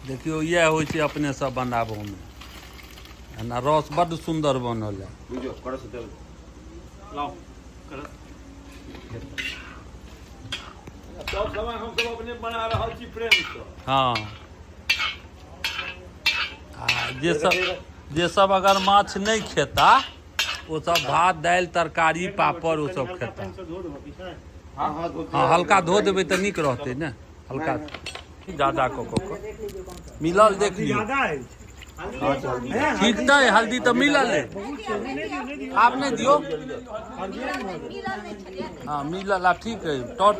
देखियौ, इएह होइ छै अपने सब बनाबऽमे। एना रस बड्ड सुन्दर बनल है। बुझो करस दल लाओ करस। सब समय हमसब अपने बना रहल छी प्रेमसँ। हँ, आ जे सब अगर माछ नहि खेता, ओ सब भात, दालि, तरकारी, पापड़, ओ सब खेता। हँ हँ, धो। हँ, हल्का धो देबै तऽ नीक रहतै ने। हल्का जादा कऽ कऽ कऽ मिलल देख लियौ। ज्यादा अछि। ठीक तऽ हल्दी तऽ मिलल अइ, आब नहि दियौ। हँ, मिलल आब ठीक अइ टॉट।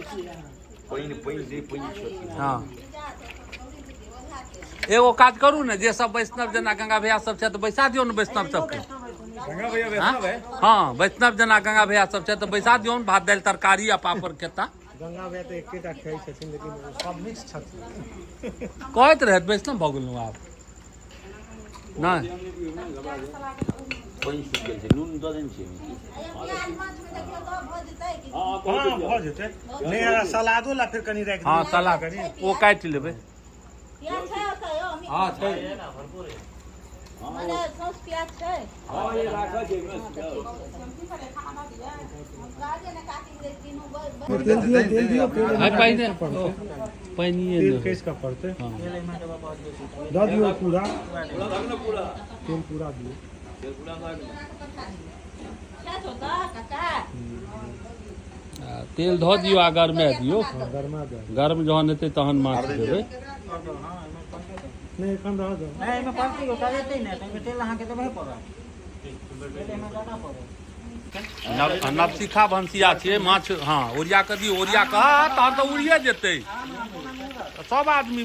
पानि पानि दे, पानि छै। हँ, एगो काज करू ने, जे सब वैष्णव जेना गंगा भैया सब छै तऽ बैसा दियौ ने वैष्णव सबके। गंगा भैया वैष्णव है। हँ, वैष्णव जेना गंगा भैया सब छै तऽ बैसा दियौ ने, भात, दालि, तरकारी आ पापड़ खेता। गंगा भैया तऽ एकेटा खाइ छथिन, लेकिन ओ सब मिक्स छथिन। कहैत रहथि वैष्णव भऽ गेलहुँ आब नहि। पानि सुखि गेल छै, नून दऽ देने छियै ओहिमे की? हँ, भऽ जेतै। नहि, अगर सलादो ला फेर कनि राखि हँ दियौ। सलाद ओ काटि लेबै। हँ, छै। मने सौंस प्याज छै। हँ, ये राखल छै। काजे ने काटी दे तीनू। तेल दियौ, तेल दियौ, तेल। है पहिने पानिए तेल नहि। कसि कऽ पड़तै। दऽ दियौ पूरा। पूरा पूरा। तेल पूरा दियौ। तेल पूरा दऽ दियौ। काका। आ, तेल धऽ दियौ आ गरमे दियौ। गरमा दऽ। गर्म जहन हेतै तहन माछ देबै। नहि, एखन रह दो। नहि, एहिमे पड़तै, ओ तरेतै नहि तऽ एहिमे तेल अहाँके देबहे पड़त। तेल एहिमे ज्यादा पड़त। नव नवसिखा भनसिया छियै माछ। हँ, ओरिया कऽ दियौ, ओरिया कऽ। हँ, तहन तऽ उड़िए जेतै सब आदमी।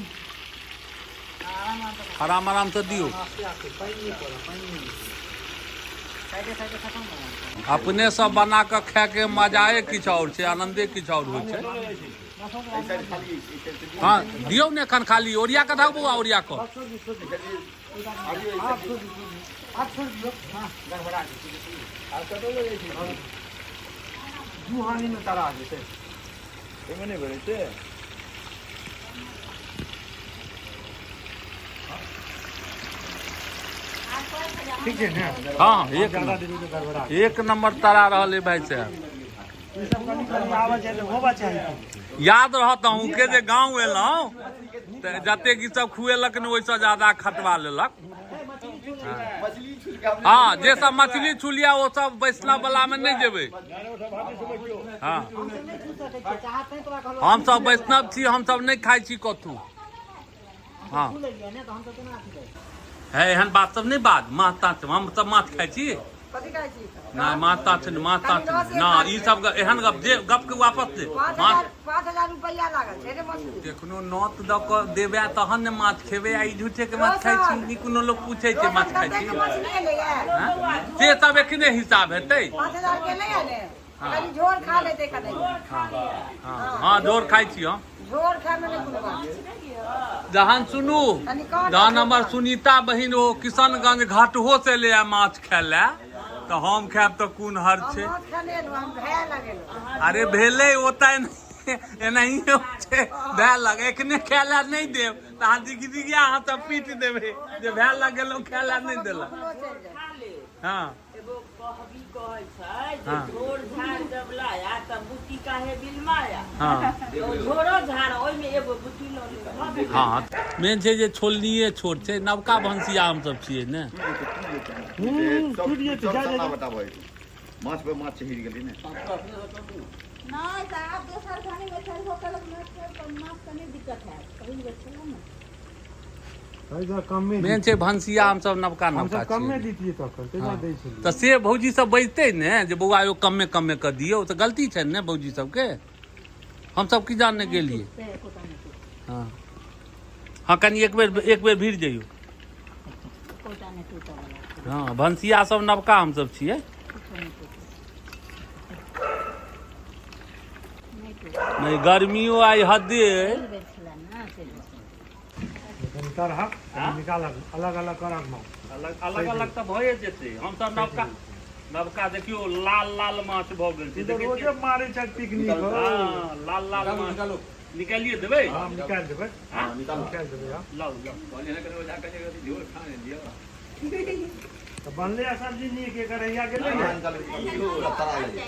आराम आरामसँ दियौ। साइडे साइडे खतम भऽ अपने सब बना कऽ खायके मजाए किछु आओर छै, आनंदे किछु आओर होइ छै। एहि साइड खाली अछि, एहि साइड से दियौ। हँ, दियौ ने एखन खाली। ओरिया कऽ धऽ बौआ, ओरिया कऽ। आबियौ एहि साइड दियौ। आब छोड़ि दियौ। हँ, गड़बड़ा जेतै। दू हानि मे तरा जेतै। एहिमे नहि भेलै से। ठीक छै ने? हँ, एक ज्यादा नंबर। देबै तऽ गड़बड़ा। एक नंबर तरा रहल है भाई साहब। ई सब कनि कनि आबऽ चाही तऽ होबऽ चाही। याद रहत अहूँके जे गाँव एलहुँ तऽ जतेक ई सब खुएलक ने, ओहिसँ ज्यादा खटवा लेलक। मछली छुलि कऽ अपने। हँ, जे सब मछली छुलिया, ओ सब वैष्णव वाला मे नहि जेबै। हँ। हमसब नहि छू सकै छियै चाहत तैं तोरा कहलहुँ। हमसब वैष्णव छी, हमसब नहि खाइ छी कथू। हँ। छू लेलियै ने तऽ हमसब केना अथी करबै? है, एहन बात सब नहि बाज। माछ ताछ, हम सब माछ खाइ छी। कथी खाइ छी? नहि, माछ ताछ नहि, माछ ताछ नहि। ना, ई सब एहन गप जे गप के वापस दे। पाँच माछ हजार, 5,000 रुपैआ लागल छै रे मछली। कखनो नोत दऽ कऽ देबै तहन ने माछ खेबै। आ ई झूठे के माछ खाइ छी। ई कोनो लोक पूछै छै माछ खाइ कते छी? के मछली एलैया? हँ? से सब एखने हिसाब हेतै। 5,000 के एलैया ने, कनि झोर खा लेतै कनि। हँ हँ, झोर खाइ छी हम। झोर खाय मे नहि कोनो बात छै। जहन सुनू, कनि कम। जहन हमर सुनीता बहिन ओ किशनगंज घाटहो से ले माछ खाय लए तऽ हम खायब तऽ कोन हर हम छै? माछ खाने एलहुँ, हम भए लगेलहुँ। अरे, भेलै ओतऽ एनाहिए छै। भए लग एखने खाय लए नहि देब तऽ अहाँ दिग दिगिया अहाँ सब पीट देबै जे भए लग गेलहुँ, खाय लए नहि देलक। भूखलो चलि जाय। हँ। एगो कहबी कहै छै जे झोर झाड़ जब लाया तब बुटी काहे बिलमाया। तो झोरो झाड़, ओहिमे एगो बुटी लऽ लिअ, भऽ गेलै। हँ, मेन छै जे छोलनिए छोट छै। नवका भनसिया हमसब छियै ने। सब टूटि जेतै, सब जा, जा, सन्ना जा। बताबै माछ पे माछ चढ़ि गेलै ने। नहि तऽ आब दोसर घानी मे चढ़बो केलक माछ पर माछ तऽ नहि दिक्कत हैत, पहिल बेर छलै ने। एहि कमे। मेन छै भनसिया हमसब नवका नवका हमसब कमे छियै। दितियै तखन ताहि दुआरे दै छलियै। तऽ से भौजी सब बजतै ने जे बौआ यौ, कमे कमे कऽ दियौ, तऽ गलती छनि ने भौजी सबके। हमसब की जानने गेलियै। से एकोटा नहि टूटतै। हँ हँ, कनि एक बेर, एक बेर भिड़ जइयौ। एकोटा नहि टूटऽ वाला छै। हँ, भनसिया सब नवका हमसब छियै। किछो नहि टूटत, नहि टूटत। नहि, गर्मियो आइ हदे अइ। पहिल बेर छलै ने, ताहि दुआरे। कनि तरहक कनि निकालक, अलग अलग करक माछ। अलग अलग अलग तऽ भए जेतै। हमसब नवका नवका, देखियौ, लाल लाल माछ भऽ गेल छै। ई तऽ देखै रोजे छियै? मारै छै पिकनिक। हँ, लाल लाल माछ। निकालो। निकालिए देबै। हम निकालि देबै। हाँ, निकालो। निकालि देबै। हाँ। लाउ लाउ। तऽ बनलै आ सब्जी नीक, एकर रहिया गेलै हाँ, ने। निकालो, निकालो। पूरा तरा गेलै।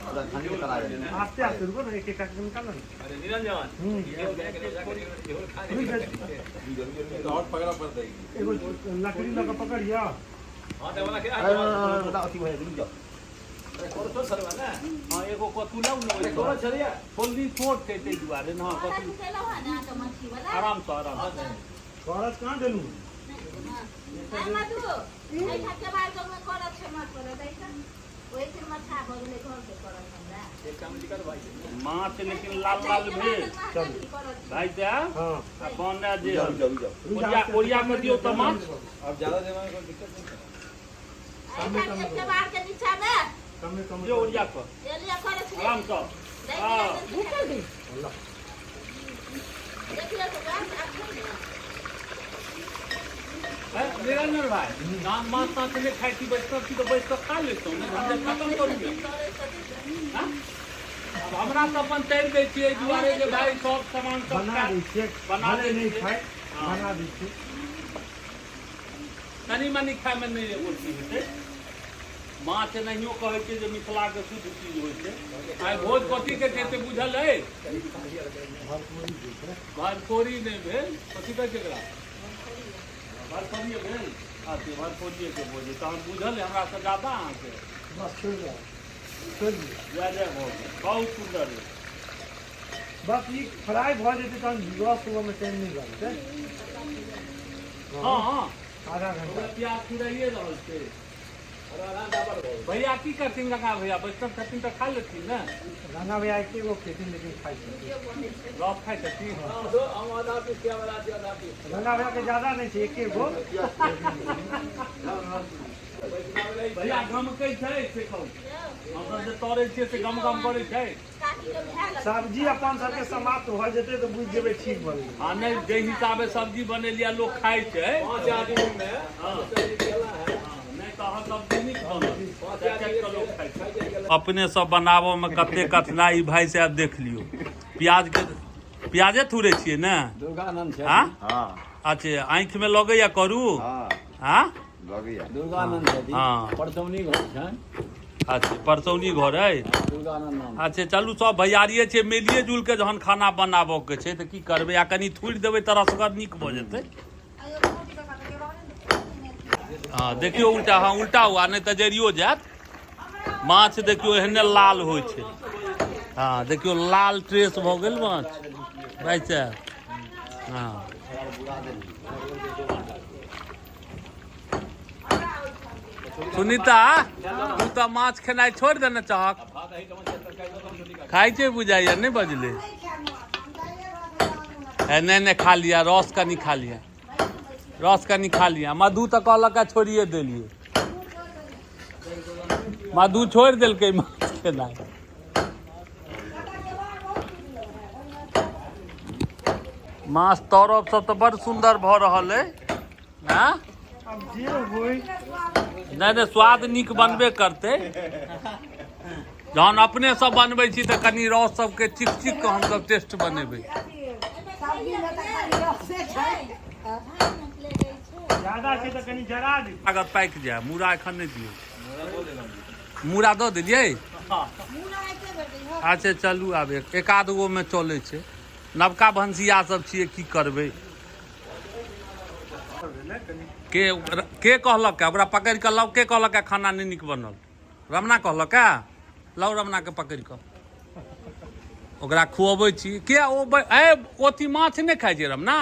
पूरा घानी के तरा गेलै। आस्ते आस्ते रुको ने, एक एक करके निकालो ने। अरे निरंजन, रुकि जा। एगो लकड़ी लऽ कऽ पकड़ियौ। अरे, अथी भऽ जाइ, रुकि जाउ। हँ, एगो कथू लाउ ने, ओहि छोलनी छोट छै ताहि दुआरे ने। हँ, कथू आरामसँ आरामसँ। करच कहाँ देलहुँ? माछ लेकिन लाल लाल भेल भाइ साहब। हँ। आ बना जे रुकि जाउ, रुकि जाउ। ओरिया ओरिया कऽ दियौ तऽ माछ। कमे कमे। दियौ ओरिया कऽ आरामसँ। हँ। निरंजन भाइ, नाम माछ ताछ नहि खाइ छी, बैसल छी तऽ बैस कऽ खा लेतहुँ, नहि तऽ खतम करू। हँ? आब हमरा तऽ अपन तैर दै छियै एहि दुआरे जे भाइ सब सामान सब बना दै छियै। बना भले दै नहि छियै। खाइ, बना दै छियै। कनि मनि खायमे नहि एगो चीज हेतै। माछ नहियो कहै छै जे मिथिलाके शुद्ध चीज होइ छै। आइ भोज कथीके छै से बुझल अइ? भरफोरी नहि भेल, कथी कहै छै एकरा? भरफोरिये भेल। अच्छा, भरफोरियेके भोज अइ। तहन बुझल अइ हमरासँ ज्यादा अहाँके। बस छोड़ि दियौ, छोड़ि दियौ। जय जय भऽ गेल, बहुत सुन्दर अइ। बस ई फ्राई भऽ जेतै तहन रस सुबहमे टाइम नहि लगतै। हँ हँ। आधा घंटा। ओकरा प्याज फुराइए रहल छै। भैया की करथिन? गंगा भैया बैसल छथिन तऽ खा लेथिन ने। गंगा भैया एके गो खेथिन, लेकिन खाइ छथिन। रस खाइ छथिन। गंगा भैया के ज्यादा नहि छै, एके गो। भैया गमकै छै से कहू, हमसब जे तरै छियै से गम गम करै छै। सब्जी अपन सबके समाप्त भऽ जेतै तऽ बुझि जेबै ठीक भऽ गेलै। हँ, नहि, जाहि हिसाबे सब्जी बनेलियै लोक खाइ छै। 5 आदमी में हँ, नहि तऽ अहाँ सब्जी नीक बनल, चाटि कऽ लोक खाइ छै। अपने सब बनाबऽ मे कते कठिनाइ भाइ साहब देख लियौ। प्याज के प्याजे थुरै छियै ने? दुर्गानंद छै। हाँ? हाँ। अच्छा, आँखि मे लगैया करू? हाँ। हाँ? लगैया। दुर्गानंद छथिन। हाँ। परसौनी घर छनि। अच्छा, परसौनी घर अइ। दुर्गानंद नाम। अच्छा चलू, सब भैयारिये छै, मिलिए जुल के जहन खाना बनाबऽ के छै तऽ की करबै। आ कनि थुरि देबै तऽ रसगर नीक भऽ जेतै। हँ, देखियौ उल्टा। हँ, उल्टा हुआ, नहि तऽ जरियो जायत माछ। देखियौ, एहने लाल होइ छै। हँ, देखियौ, लाल ट्रेस भऽ गेल माछ भाइ साहब। हँ, सुनीता, तू तऽ माछ खेनाइ छोड़ि देने चाहक, खाइ छै बुझाइया, नहि बजले। नहि नहि, खा लिअ, रस कनि खा लिअ, रस कनि खा लिअ। मधु तऽ कहलक छोड़िए देलियै। मधु छोड़ि देलकै माछ खेनाइ। माछ तरब सब तऽ बड़ सुन्दर भऽ रहल अइ। हँ? आब जे होइ। नहि नहि, स्वाद नीक बनबे करतै। जहन अपने सब बनबै छी तऽ कनि रस सबके चिक चिक कऽ हमसब टेस्ट बनेबै। सब्जी मे तऽ खाली रसे छै। ज्यादा छै तऽ कनि जरा दियौ। अगर पाकि जाय। मूड़ा एखन नहि दियौ। मूड़ा दऽ देलियै? अच्छा चलू, आब एक एकाध गो मे चलै छै। नवका भनसिया सब छियै, की करबै? के के कहलक ओकरा पकड़ि कऽ लाउ। के कहलक खाना नहि नीक बनल? रमना कहलक। लाउ रमना के पकड़ि कऽ, ओकरा खुअबै छी। किया ओ ए ओथी माछ नहि खाइ छै रमना?